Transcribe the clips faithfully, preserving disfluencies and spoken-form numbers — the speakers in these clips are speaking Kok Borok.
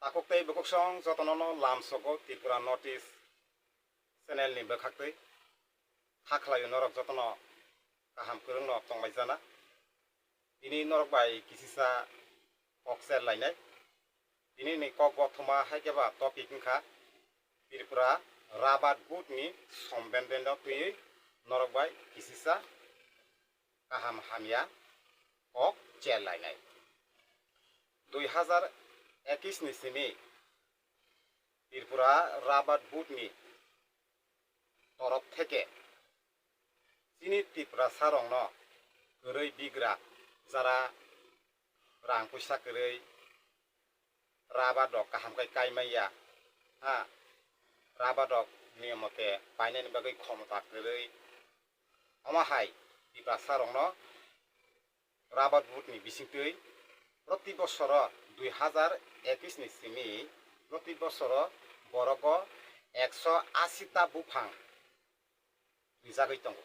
Takhuk tei bwkhwksong jotono no lamsogo Tripura North East channel ni bwkhaktwi. Kha khlaio norok jotono kaham kwrwngno tongbai jana. Tini norok bai kisisa kok share lainai. Tini ni kok bo thuma hai khe ba topic wngkha Tripura Rabat Board ni sombendeno twiwi norok bai kisisa kaham hamya kok share lainai. Dui hazar ekis ni simi Tripura Rabat Board ni torop theke chini Tiprasa rokno kwrwi bigra, jara rang puisa kwrwi, rabat rok kaham khe kai manya, ha, rabat rok niyom mote painani bagwi khomota kwrwi, omo hai Tiprasa rokno Rabat Board ni bisingtwi proti bosoro dui hazar ekis ni simi proti bosoro borogo ekso asi ta buphang rijagwi tongo.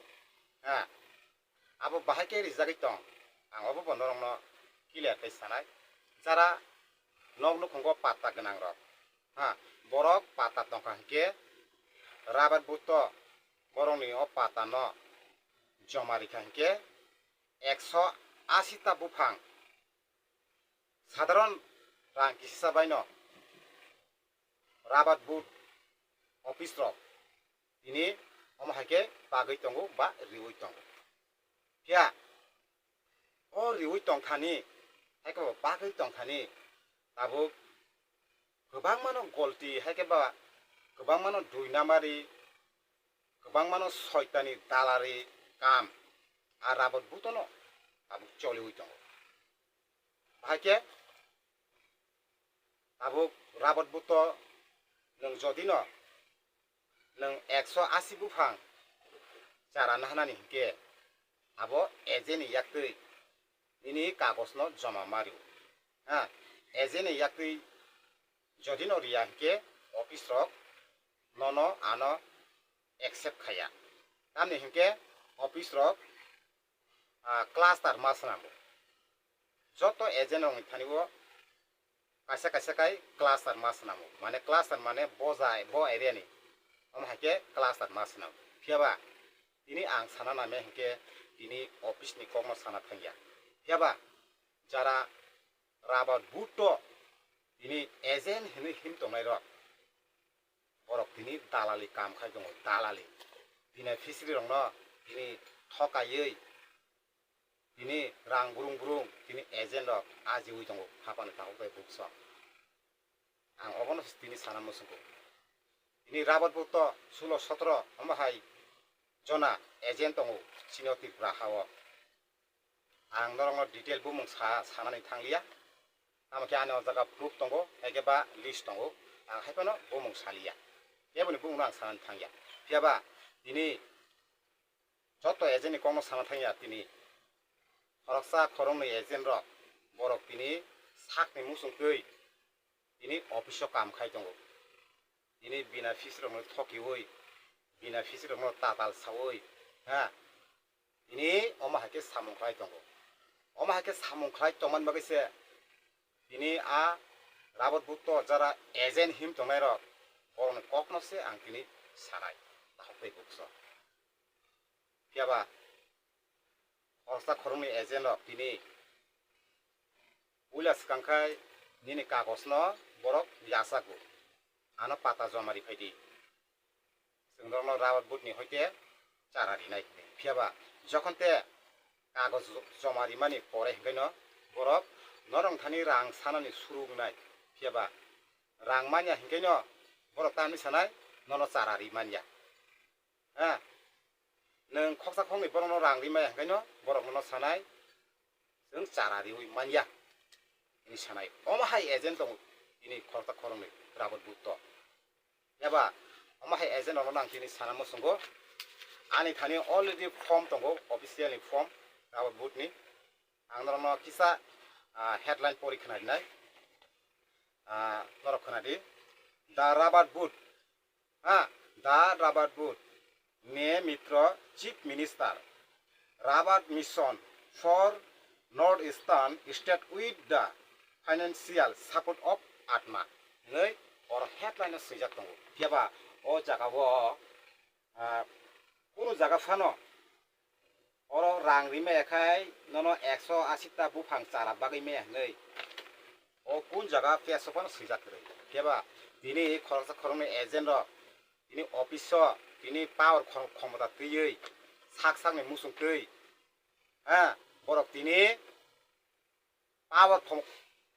Ha, abo bahai khe rijagwi tong, ang obo bo norokno clear khe sanai. Jara nok nukhungo patta gwnang rok, ha, borok patta tongkha hinkhe Rabat Board to borokni o patta no joma rikha hinkhe ekso asi ta buphang sadharon rang kisisa baino Rabat Board office rok tini omo hai khe bagwi tongo ba riwi tongo. Phiya o riwi tongthani, hai khe bo bagwi tongthani tabuk kwbangmano golti, hai khe ba kwbangmano dui namari, kwbangmano soitani dalari kam a Rabat Board no tabuk choliwi tongo. Bahai khe tabuk Rabat Board to nwng jodi no nwng ekso asi buphang chara nahanani hinkhe abo agent ni yaktwi nini kagoj no joma mario. Ha, agent ni yaktwi jodi no riya hinkhe office rok nono ano accept khaya. Tamni hinkhe office rok, ah, cluster ma swnamo. Joto agent rokni thani o kaisa kaisa khai cluster ma swnamo. Mane cluster mane bo jai, bo area ni. Omo hai khe cluster ma swnamo. Phiya ba tini ang sana name hinkhe tini office ni kokno sana thangya. Phiya ba jara Rabat Board to tini agent hinwi him tongnai rok, borok tini dalali kam khai tongo, dalali. Bini fisiri rokno tini thokaiwi tini rang burung burung tini agent rok ajiwi tongo, hapani takhuk bai bukso. Ang obono tini sana muchungo. Tini Rabat Board to sulo sotro omo hai jona agent tongo chini o Tripura ha o. Ang norokno detail bumung sa-, sanani thangliya. Tamo khe ani o jaga proof tongo, hai khe ba list tongo. Ang hai phano bumung saliya. Keboni bumungno ang sanani thangya. Phiya ba tini joto agent ni kokno sana thangya tini. Khoroksa khoroknwi agent rok, borok tini sakni muchungtwi tini office o kam khai tongo. Tini bini fisirokno thokiwi, bini fisirokno tatal sawi, ha, tini omo hai khe samung khlai tongo. Omo hai khe samung khlai tongmani bagwi se tini a Rabat Board to jara agent him tongnai rok, borokni kokno se ang tini sanai, takhuk tei bukso. Phiya ba khoroksa khoroknwi agent rok tini puila swkang khai nini kagoj no borok yachago, ano pata joma ri phai di. Chwng norokno Rabat Board ni hoite chara rinai hinwi. Phiya ba jokhon te kagoj joma rimani pore hinkhai no borok norok thani rang sanani suru wngnai. Phiya ba rang manya hinkhai no borok tamni sanai nono chara ri manya. Ha? Nwng khoksa khoknwi borokno rang ri maya hinkhai no borok nono sanai, "Chwng chara riwi manya," hinwi sanai. Omo hai agent tongo tini khoroksa khoroknwi Rabat Board to. Phiya ba omo hai agent rokno ang tini sana muchungo. Ani thani already form tongo, official ni form Rabat Board ni. Ang norokno kisa, ah, headline pori khna rinai. Ah, norok khna di. The Rabat Board, ha, the Rabat Board may mirror Chief Minister Rabat Mission for North Eastern State with the financial support of ATMA. hinwi oro headline o swijak tongo. Phiya ba o jaga o, ah, kunu jaga phano oro rang rimaya khai nono ekso asi ta buphang chara bagwi maya hinwi o kun jaga page o phano swijak kwrwi. Phiya ba tini khoroksa khoroknwi agent rok tini office o tini power khom-, khomota twiwi sak sakni muchung twi, ha, borok tini power khom-,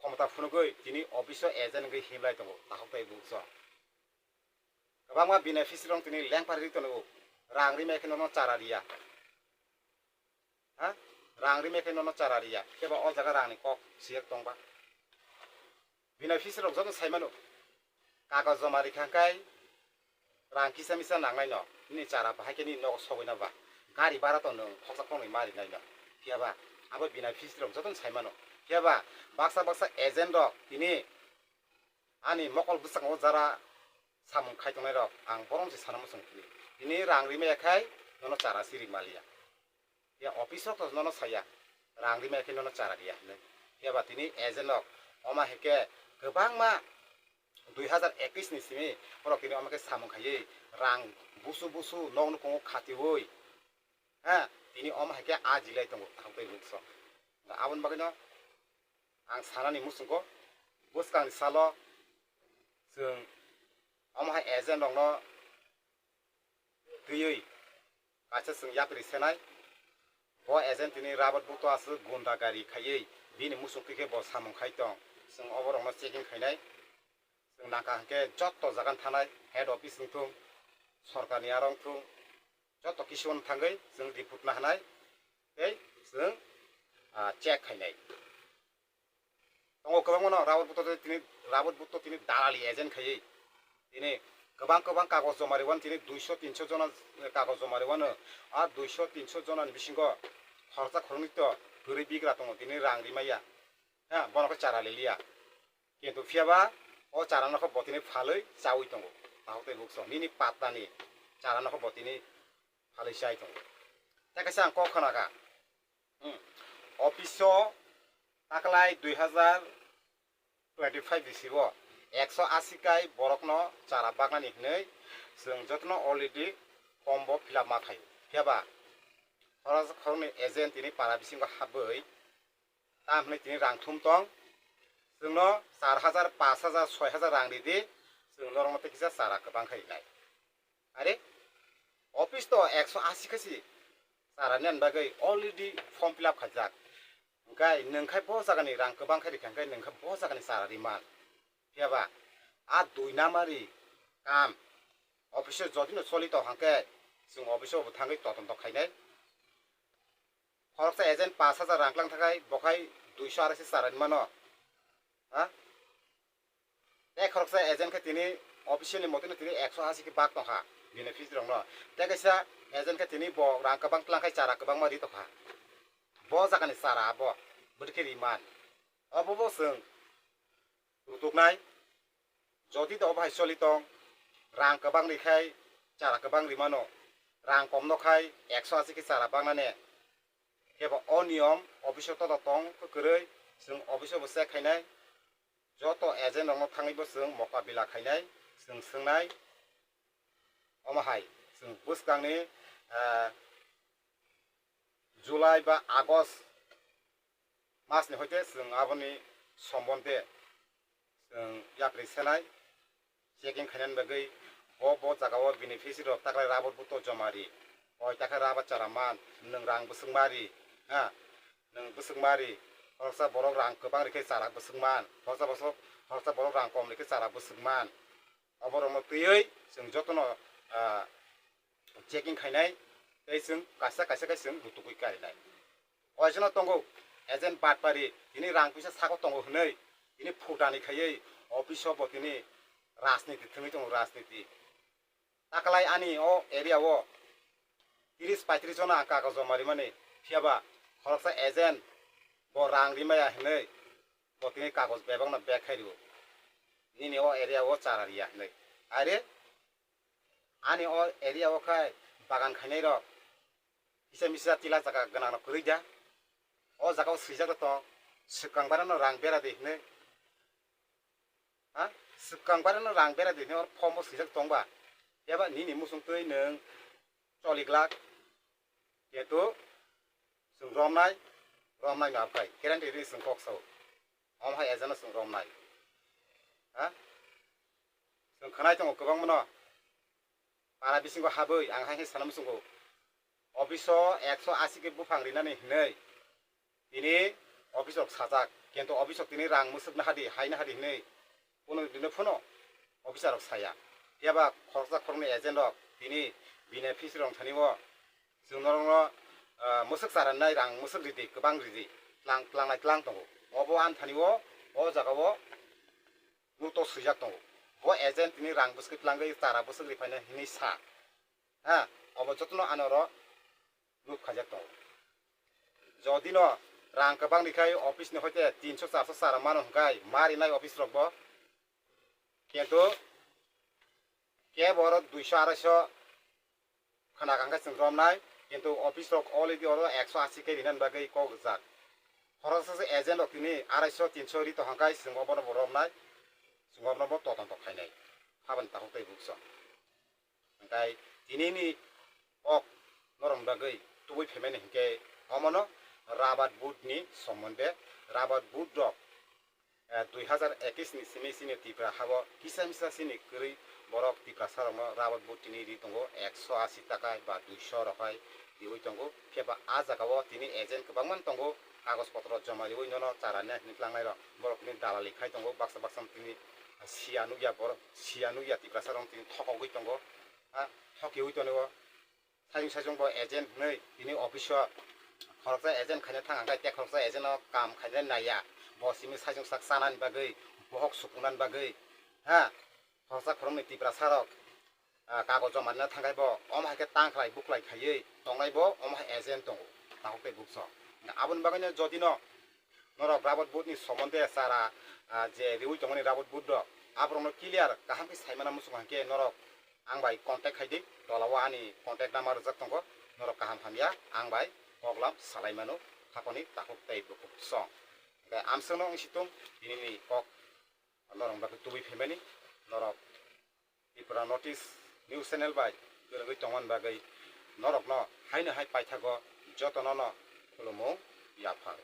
khomota phunugwi tini office o agent wngwi himlai tongo, takhuk tei bukso. Kwbangma beneficiary rok tini lengpar ri tongo, rang rimaya khe nono chara riya. Ha? Rang rimaya khe nono chara riya. Khe ba o jaga rangni kok siyek tongba. Beneficiary rok joto sai mano. Kagoj joma rikha khe rang kisa misa nangnai no. Nini chara bahai khe nini nogo sogwi na ba. Gari bara to nwng khoksa khoknwi ma rinai no. Phiya ba abo beneficiary rok joto sai mano. Phiya ba baksa baksa agent rok tini ani mokol bwskango jara samung khai tongnai rok ang borom se sana muchung tini. Tini rang rimaya khai nono chara si ri maliya. Ya office o to nono saya, rang rimaya khe nono chara riya hinwi. Phiya ba tini agent rok oma hai khe kwbangma dui hazar ekis ni simi borok tini oma khe samung khaiwi rang busu busu nok nukhungo khatiwi, ha, tini oma hai khe ajilai tongo takhuk tei bukso. Aboni bagwino ang sanani muchungo bwskangni salo chwng omo hai agent rokno twiwi kaisa chwng yapri senai. Bo agent tini Rabat Bhutto aswk gunda gari khaiwi bini muchung twi khe bo samung khai tong. Chwng oborokno checking khainai. Chwng nangkha hwnkhe jotto jaga thanai, head office wngthung, sorkarni aro wngthung, jotto kisu thangwi chwng report nahanai tei chwng, ah, check khainai. Tongo kwbangma no Rabat Bhutto tei tini, Rabat Bhutto tini dalali agent khaiwi tini kwbang kwbang kagoj joma rwani, tini duiso tinso jona kagoj joma rwano. A duiso tinso jonani bisingo khoroksa khoroknwi to kwrwi bigra tongo, tini rang rimaya. Ha, bono khe chara liliya. Kintu phiya ba o chara no khe bo tini phalwi chawi tongo. Takhuk tei bukso nini patani chara no khe bo tini phalwi chai tongo. Tei kaisa ang kok khna kha. Hmm. Office o taklai dui hazar twenty five bisi o ekso asi kai borok no chara baknani hinwi chwng jotono already form bo fill up ma khaio. Phiya ba khoroksa khoroknwi agent tini para bisingo habwi tam hinwi tini rang thum tong. Chwngno char hajar, pash hajar, soi hajar rang ridi, chwng norokno tei kisa chara kwbang khai rinai. Are, office to ekso asi khe si chara nini bagwi already form fill up khaijak. Hwnkhe nwng khai bo jagani rang kwbang khai rikha hwnkhe nwng khai bo jagani chara riman. Phiya ba a dui namari kam office o jodi no choli tong hwnkhe chwng office o bo thangwi totont khainai. Khoroksa agent pash hajar rang tlang thakai bo khai duiso arai se chara rimano. Ha? Tei khoroksa agent khe tini official ni motino tini ekso asi khe bak tongkha beneficiary rokno. Tei kaisa agent khe tini bo rang kwbang tlang khai chara kwbangma ri tongkha. Bo jagani chara abo bwrwi khe riman. Obo bo chwng rutuknai. Jodi do obo hai choli tong, rang kwbang ri khai chara kwbang rimano, rang kom no khai ekso asi khe chara baknani. Kebo o niyom office o todo tong kwrwi, chwng office o bo check khainai. Joto agent rokno thangwi bo chwng mokabila khainai, chwng swngnai. Omo hai chwng bwskangni, eh, July ba August mas ni hoite chwng aboni sombonde chwng yapri senai checking khainani bagwi bo, bo jaga o beneficiary rok taklai Rabat Bhutto joma ri, oi takha Rabat chara man, nwng rang bwswk ma ri, ha, nwng bwswk ma ri, khoroksa borok rang kwbang ri khe chara bwswk man, khoroksa bosok, khoroksa borok rang kom ri khe chara bwswk man. Oborokno twiwi chwng jotono, ah, checking khainai tei chwng kaisa kaisa khe chwng rutugwi karinai. Oisono tongo agent batpari, tini rang puisa sago tongo hwnwi tini phutani khaiwi office o bo tini rajniti thwngwi tongo, rajniti. Taklai ani o area o tris paitris jona ang kagoj joma rimani, phiya ba khoroksa agent bo rang rimaya hwnwi bo tini kagoj bebakno bag khai rwo. Nini o area o chara riya hwnwi. Are ani o area o khai bagan khainai rok kisa misa tila jaga gwnang rok kwrwi da. O jaga o swijak tong, swkang bara no rang bera di hwnwi. Ha? Swkang barano rang bera di hwnwi oro form bo swijak tongba. Phiya ba nini muchung twi nwng choli glak. Kintu chwng romnai, romnai ma phai. Guarantee ri chwng kok sao. Omo hai agent no chwng romnai. Ha? Chwng khwnai tongo kwbangmano. Para bisingo habwi ang hai hai sana muchungo. Office o ekso asi khe buphang rinani hinwi tini office rok sajak, kintu office rok tini rang mwswk nahadi, hai nahadi hinwi kuno dino phano officer rok saya. Phiya ba khoroksa khoroknwi agent rok tini beneficiary rok thani o chwng norokno, ah, mwswk chara nai rang mwswk ridi, kwbang ridi, tlang, tlangnai tlang tongo. Obo ani thani o, o jaga o note o swijak tongo. Bo agent tini rang bwswk tlangwi chara bwswk ripaina hinwi sa. Ha, obo jotono ano oro note khaijak tongo. Jodi no rang kwbang ni khai office ni hoite tinso charso chara mano hwnkhe ma rinai office rok bo. Kintu kebo oro duiso araiso khna kangkhe chwng romnai, kintu office rok already oro ekso asi khe rinani bagwi kok rijak. Khoroksa se agent rok tini araiso tinso ri tongkha khe chwng obono bo romnai, chwng obono bo totong tok khainai. Habani takhuk tei bukso. Hwnkhe tinini kok norokni bagwi tubui phaimani hwnkhe omono Rabat Board ni somonde, Rabat Board rok, eh, dui hazar ekis ni simi chini Tripura habo kisa misa chini kwrwi borok Tiprasa rokno Rabat Board tini ri tongo, ekso asi taka ba duiso rok hai riwi tongo. Phiya ba a jaga o tini agent kwbangma tongo, kagoj potro joma riwi nono chara nai hinwi tlangnai rok, borok tini dalali khai tongo, baksa baksa tini siya nukya borok, siya nukya Tiprasa rok tini thokogwi tongo, ha, thokiwi tongo. Sajung sajung bo agent hwnwi tini office o khoroksa agent khaina thang hwnkhe tei khoroksa agent o kam khaina naiya, bo simi sajung sak chanani bagwi, bohok sukunani bagwi, ha, khoroksa khoroknwi Tiprasa rok, ah, kagoj joma rwna thangkhai bo omo hai khe tangkhlai buklai khaiwi tongnai bo omo hai agent tongo takhuk tei bukso. Aboni bagwino jodi no norok Rabat Board ni somonde chara, ah, je riwi tongmani Rabat Board rok, aborokno clear kaham khe saimana muchung hwnkhe norok ang bai contact khai di, tola o ani contact number rijak tongo, norok kaham hamya ang bai koklam salai mano, hakoni takhuk tei bukhuk song. Hwnkhe amsongno wng situng tinini kok norok bagwi tubui phaimani, norok Tripura North East News Channel bai kwrwngwi tongmani bagwi norokno haino hai paithago jotono no khulumung yaphar.